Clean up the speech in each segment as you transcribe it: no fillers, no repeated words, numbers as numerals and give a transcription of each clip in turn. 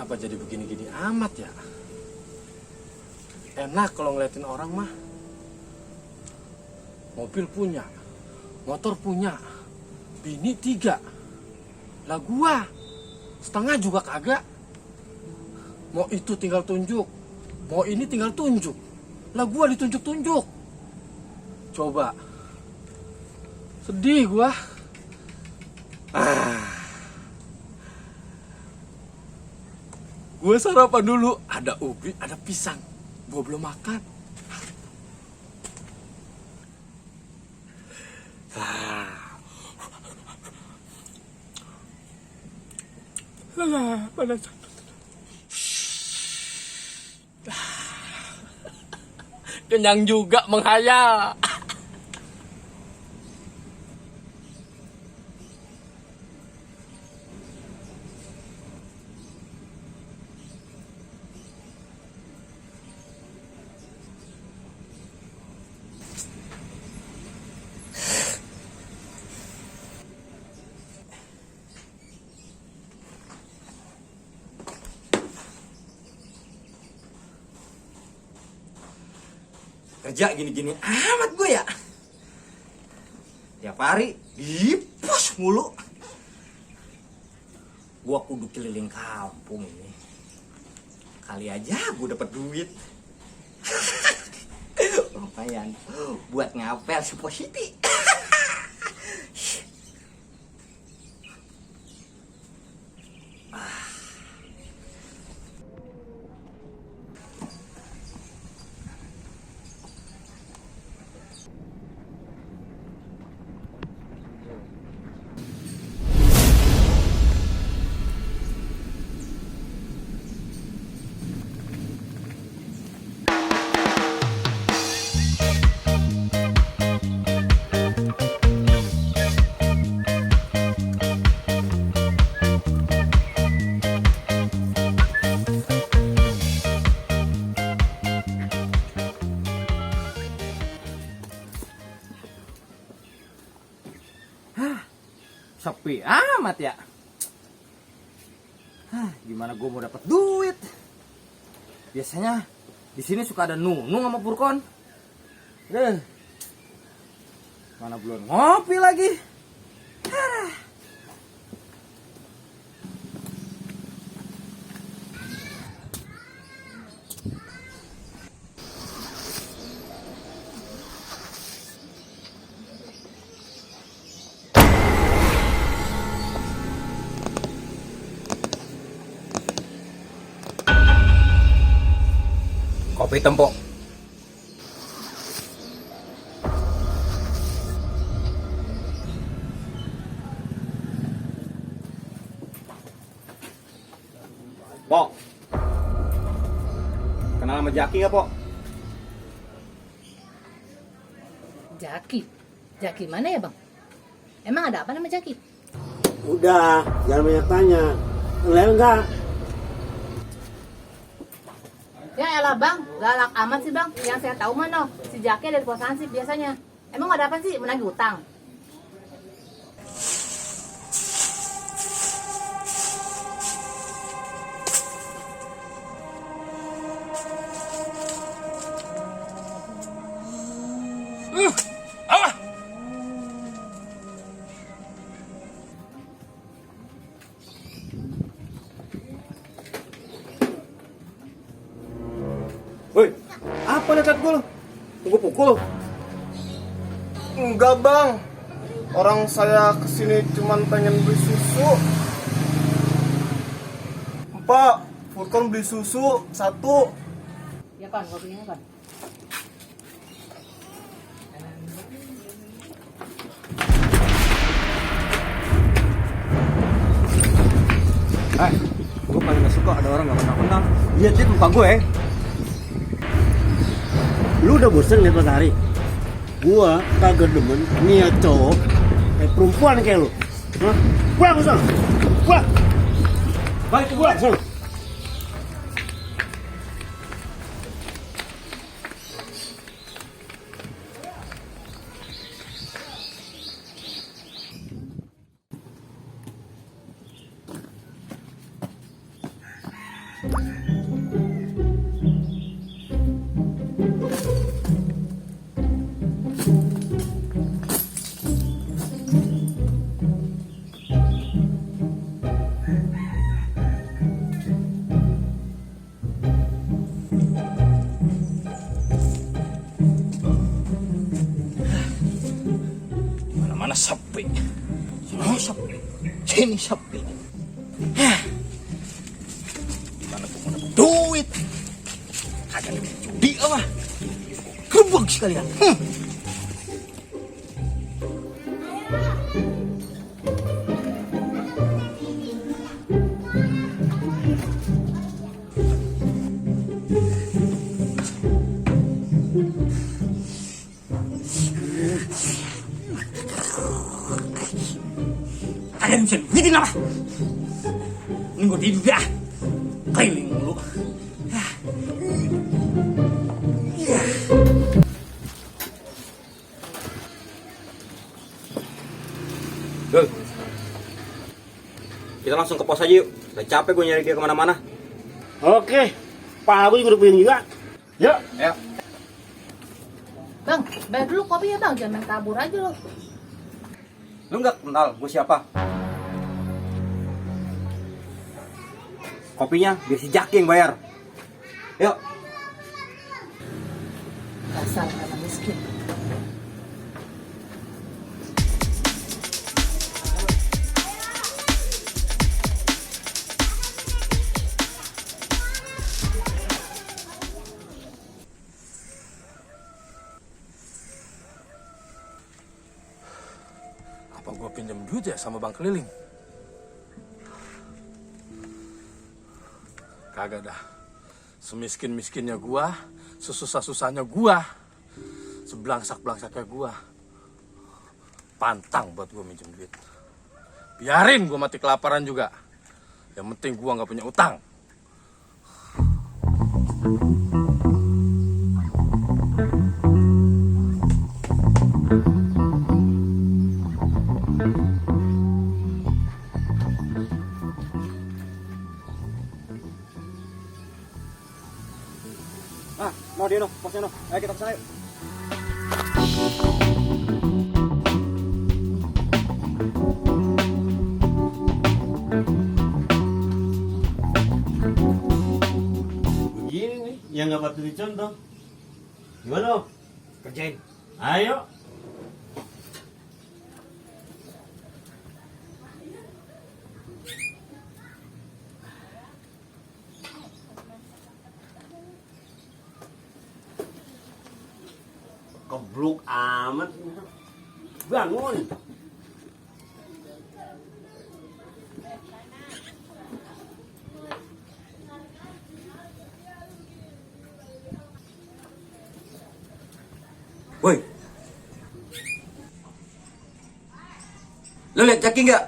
Kenapa jadi begini-gini amat ya? Enak kalau ngeliatin orang mah. Mobil punya, motor punya, bini 3. Lah gua setengah juga kagak. Mau itu tinggal tunjuk, mau ini tinggal tunjuk. Lah gua ditunjuk-tunjuk. Coba. Sedih gua. Gue sarapan dulu, ada ubi, ada pisang. Gue belum makan. Panas. Kenyang juga menghayal. Kerja gini-gini amat gue ya. Tiap hari dipus mulu. Gue kudu keliling kampung ini. Kali aja gue dapet duit. Lumayan buat ngapel si Positi. Sepi amat ya. Gimana gue mau dapat duit? Biasanya di sini suka ada Nunung sama Purkon. Mana belum ngopi lagi. Kopi Tempok. Pok, kenal sama Jaki gak, Pok? Jaki? Jaki mana ya, Bang? Emang ada apa nama Jaki? Udah, jangan banyak tanya. Lihat enggak? Ya elah Bang, galak amat sih Bang. Yang saya tahu mana, si Jaki ada di pos hansip biasanya. Emang ada apa sih? Menagih utang? Woi, apa lihat gue lo? Tunggu pukul. Enggak bang, orang saya kesini cuman pengen beli susu. Pak, Furkon beli susu 1. Ya kan, kopinya kan. Gue paling gak suka ada orang gak kenal-kenal liatin muka gue. Lu udah bosen lihat matahari? Gua kagak demen niat cowok kayak perempuan kayak lu. Hah? Pulang sana. Pulang. Balik ke pulang sana. Sini sepi. Gimana tuh mau dapet duit? Kagak ada judi apa? Gerbang sekalian. Kalian bisa duitin apa? Ini gue tidur dah. Keliling mulu. Dul, kita langsung ke pos aja yuk. Udah capek gue nyari dia kemana-mana. Oke, pala gue juga udah puyeng juga. Yuk. Ya. Bang, bayar dulu kopi ya bang, jangan main kabur aja lo. Lu nggak kenal gue siapa? Kopinya biar si Jaki yang bayar. Yuk. Dasar anak miskin. Apa gue pinjam duit ya sama Bang Keliling? Kagak dah. Semiskin-miskinnya gua, sesusah-susahnya gua, sebelangsak-belangsaknya gua, pantang buat gua minjem duit. Biarin gua mati kelaparan juga. Yang penting gua nggak punya utang. Ah, mau dia no, posnya no. Ayo kita kesana yuk. Begini nih, yang nggak patut dicontoh. Gimana Om? Kerjain. Ayo. Goblok amat. Bangun. Woi. Lu lihat Jaki nggak?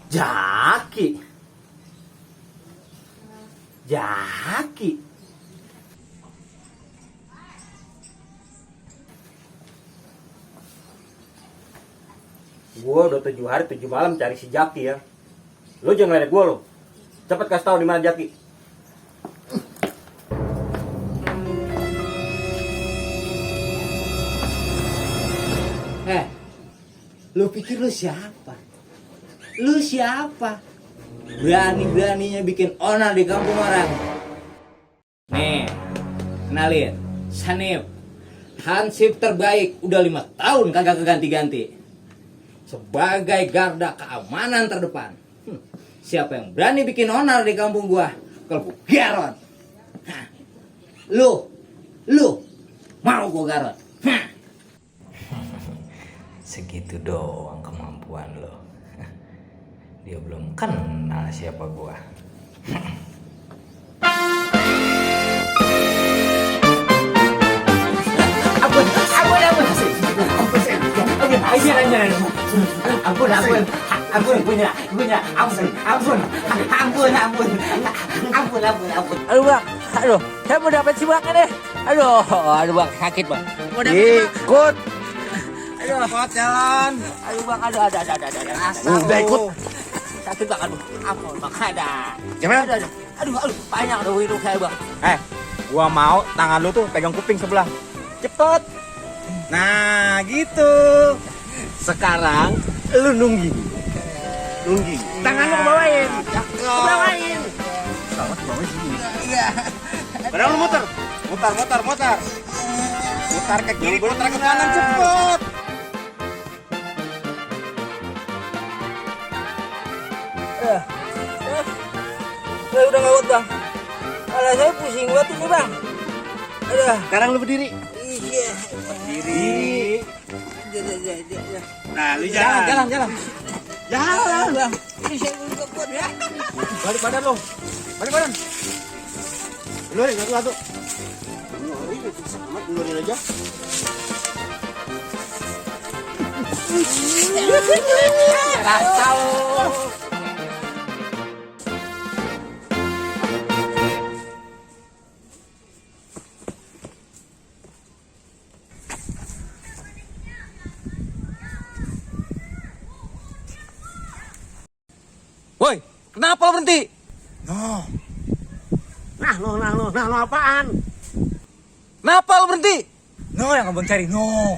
Jaki. Jaki. Gua udah 7 hari 7 malam cari si Jaki ya. Lu jangan ledek gua lo. Cepet kasih tahu di mana Jaki. Lu pikir lu siapa? Lu siapa? Berani-beraninya bikin onar di kampung orang. Nih, kenalin, Sanip. Hansip terbaik, udah 5 tahun kagak keganti-ganti. Sebagai garda keamanan terdepan. Siapa yang berani bikin onar di kampung gua? Kalau garot. Hah. Lu mau gua garot. Hah. Segitu doang kemampuan lo. Dia belum kenal siapa gua. Ampun. Aduh bang, saya mau dapat si bang deh. Aduh bang, sakit bang. Ikut. Aduh, kuat jalan. Aduh bang, aduh. Udah ikut. Sakit bang, ampun bang, ada. Gimana? Aduh, banyak udah hidung saya bang. Gua mau tangan lu tuh pegang kuping sebelah. Cepet. Nah, gitu. Sekarang lu nungging. Tangan lu kebawain. Kebawain. Padahal lu muter. Mutar ke kiri, mutar ke kanan cepet. udah gawat bang. Kepala saya pusing banget ini bang. Aduh. Sekarang lu berdiri. Iya. Berdiri. Nah, lu Jalan, jalan. jalan. Jalan. Bang. Ini saya belum kuat ya. Balik badan lo. Balik badan. Luarin satu-satu. Luarin, itu sama, luarin aja. Kacau. Woi, kenapa lo berhenti? Nah, lo apaan? Kenapa lo berhenti? No yang abang cari, no.